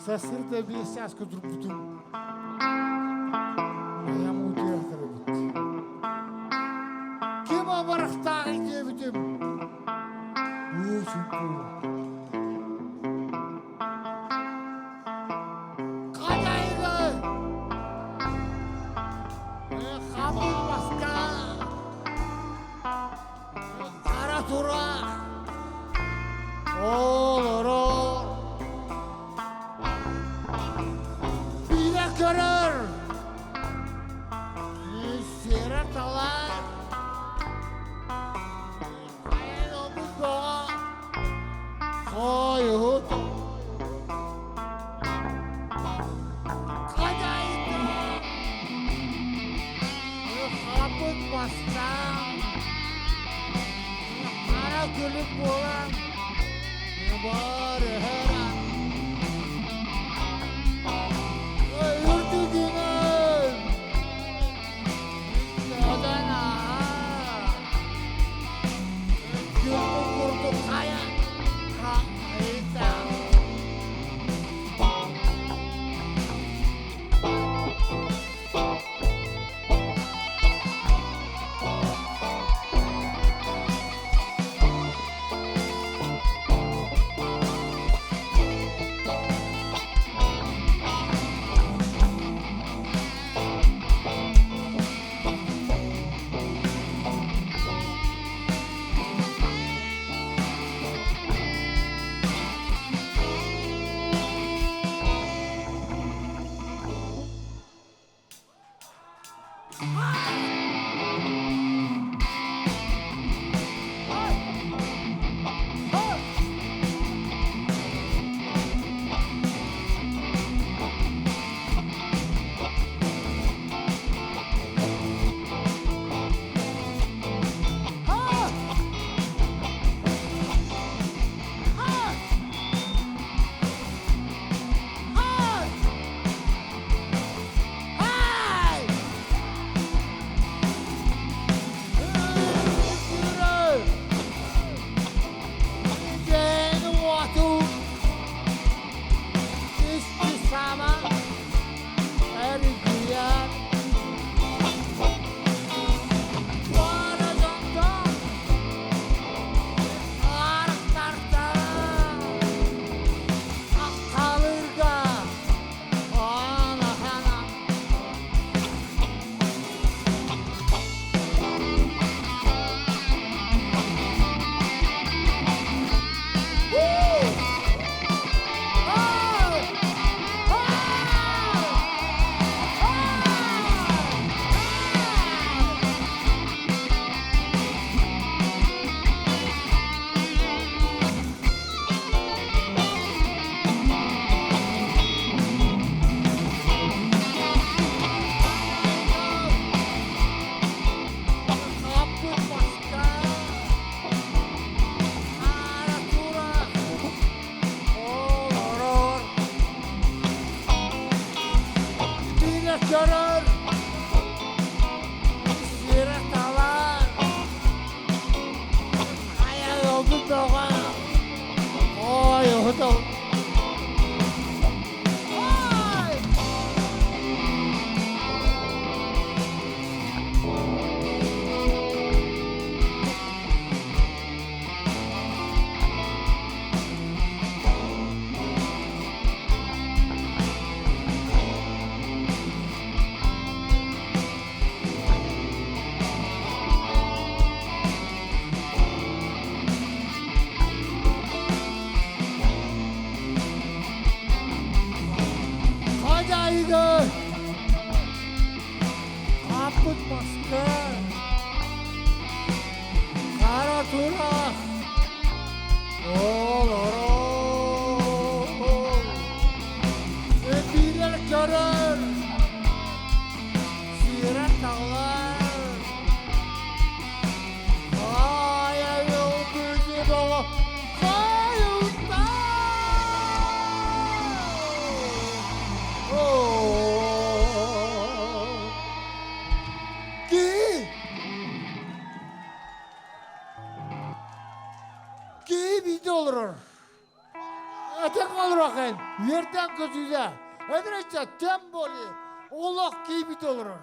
Сарсыарда 5 чааска турбутум. Айам утуйар эбит. Ким абарахтааҕый диэбитим. Уу чуҥкуу. Хадайгы! Хабыр маска! Хара тураах! Олорор! Билэ көрөр! Сиэрэ талар! Хайа омук бөҕө! Хойут! Хадайда! Хапыт бастаан! Хара күлүк буолан! Барыһара! Үрдүгүнэн! Одан аа! Күн курдук хайа! Хайта! Халырга Ана-хана. Көрөр, сиэрэ талар, хайа ылбыт бөҕө, ой, уһутал. Ой! Хадайга! Хаппыт маска! Хара тураах! Олорор! Эбиилэр көрөр! Сиэрэ талар! Хайа ылбыты боҕо хайылта! Кии! Кии биирдэ олорор. Этиҥ олорохын, үөрдэн көтүүтэ, эдэр ыччат тем более олох киирбит олорор.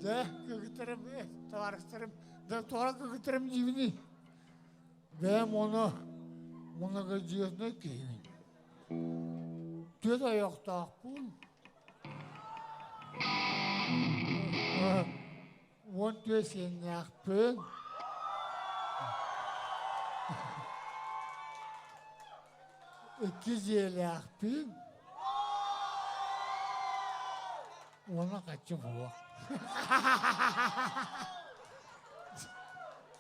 Дьэ, кыргыттарым, табаарыстарым, да туора кыргыттарым диибиний. Бэйэм ону многодетный киһибин. Түөрт ойохтоохпун. 14 сиэннээхпин. Икки дьиэлээхпин. Уонна хаччы суох.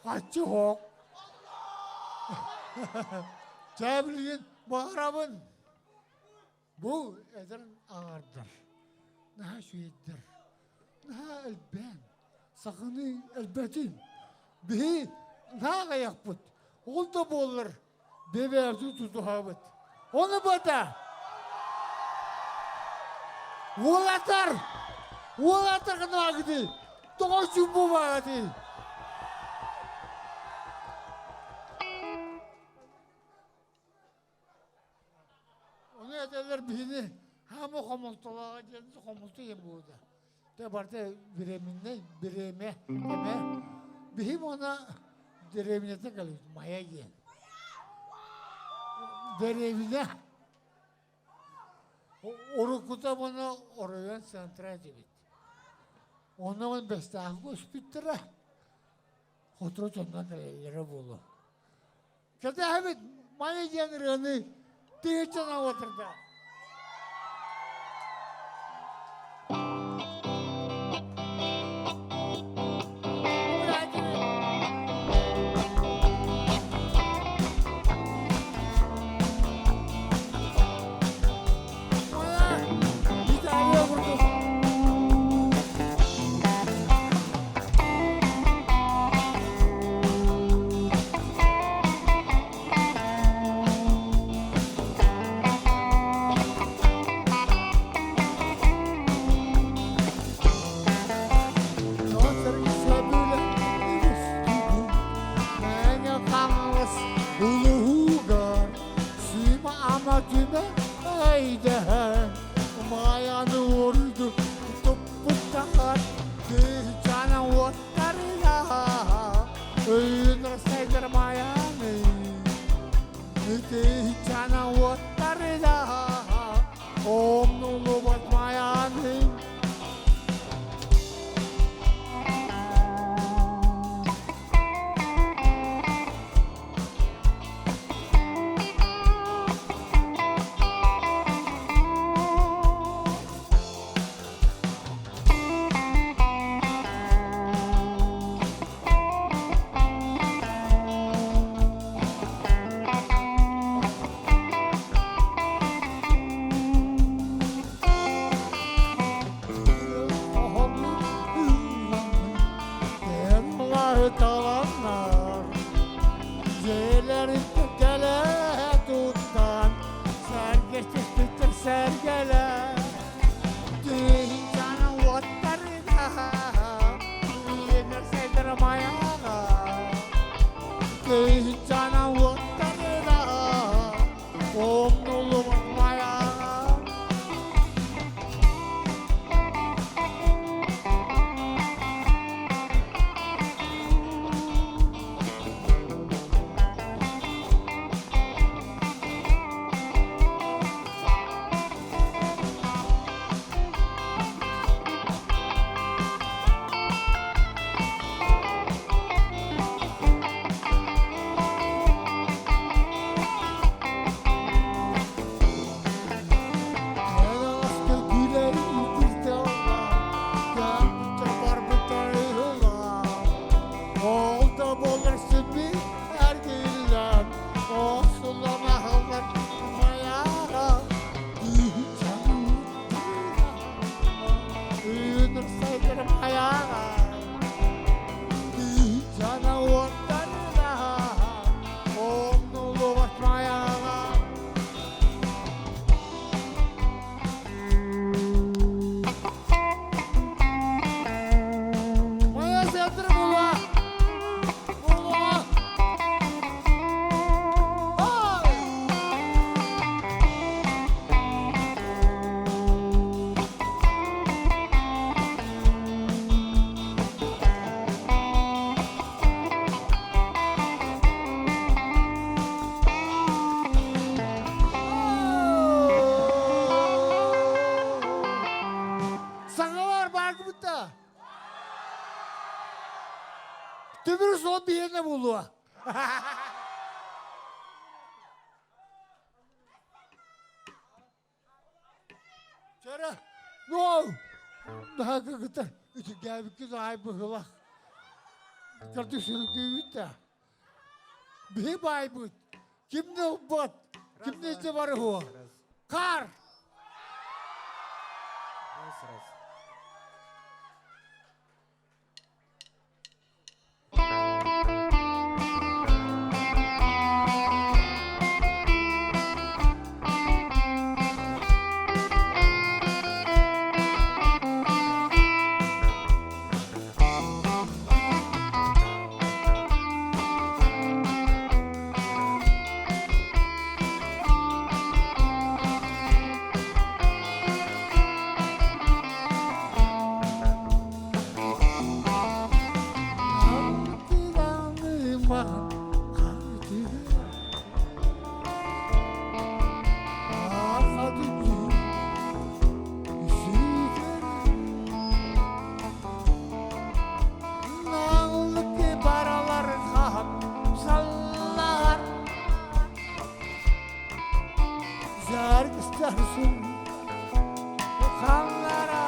Хаччы суох. Чэ билигин баҕарабын. Бу эдэр аҥардар, наһаа үчүгэйдэр, наһаа элбээн, саханы элбэтин. Биһи наһаа аҕыйахпыт, ол да буоллар бэбээрдии тутуһабыт. Ону бата уолаттар, уолаттар гынаагытый, тоҕо чуумпу бааҕытый? Ону этэллэр биһини хаама хомолтолооҕо диэн хомолто диэн буолда. Те барыта временный бириэмэ кэмэ. Биһи уонна дэриэбинэтэ кэлбит Майа диэн. Дэриэбинэ уруккута уонна оройуон центра этибит. Онно уон Бэстээххэ көспүттэрэ. Сотору дьоннор кэлэллэрэ буолуо. Кэтэһэбит Майа диэн ырыаны тыһыынчанан отурда. Италия курдук. Майаны орду туппуттар тыһчана уоттарына өйүн сайдар майаны тыһчана уоттарына омнулубат майаны. Сэргэлэр Тыһыынчанан уоттарына Үйэнэр сайдар майаҕа Тыһыынчанан уоттарына Умнуллубат майаҕа. биһиэнэ буолуо. Чөрө, ноо, наһаа кытта үтүргээбиккит аай быһылах. Кырдьык сүрүкүйбүт да. Биһи баайбыт. Ким да ылбат, ким да илдьэ барыһуо. Хаар! Раз, раз. Kanlara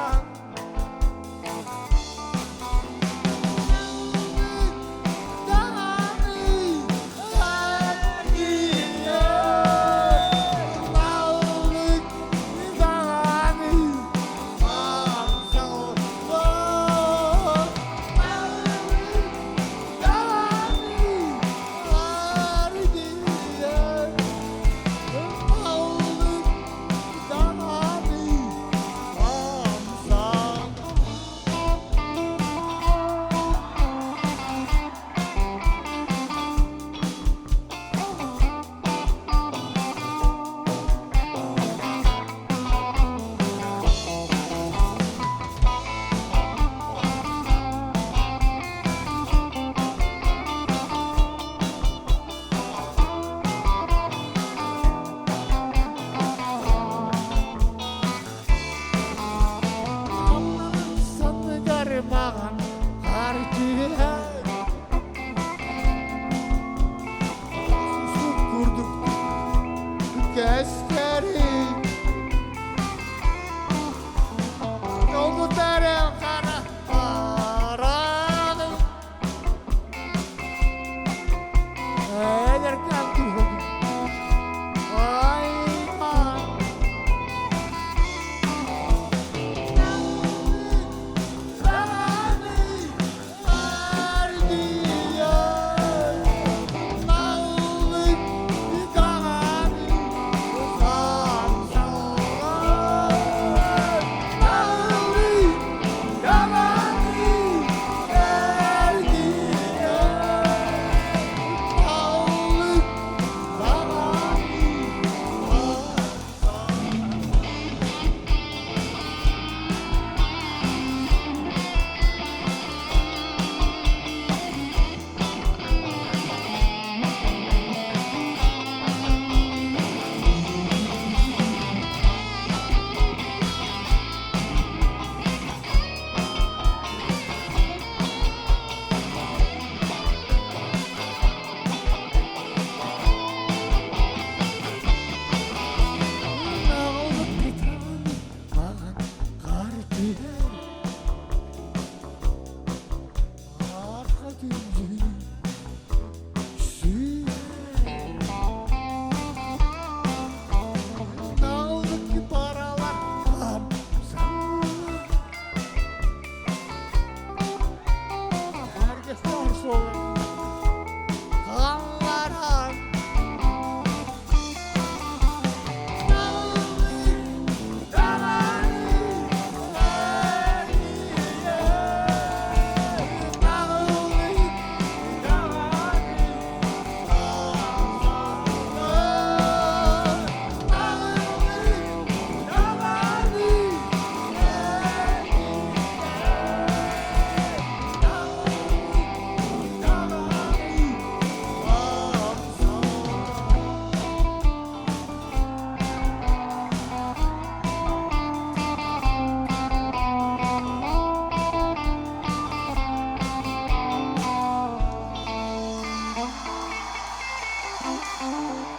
Thank you.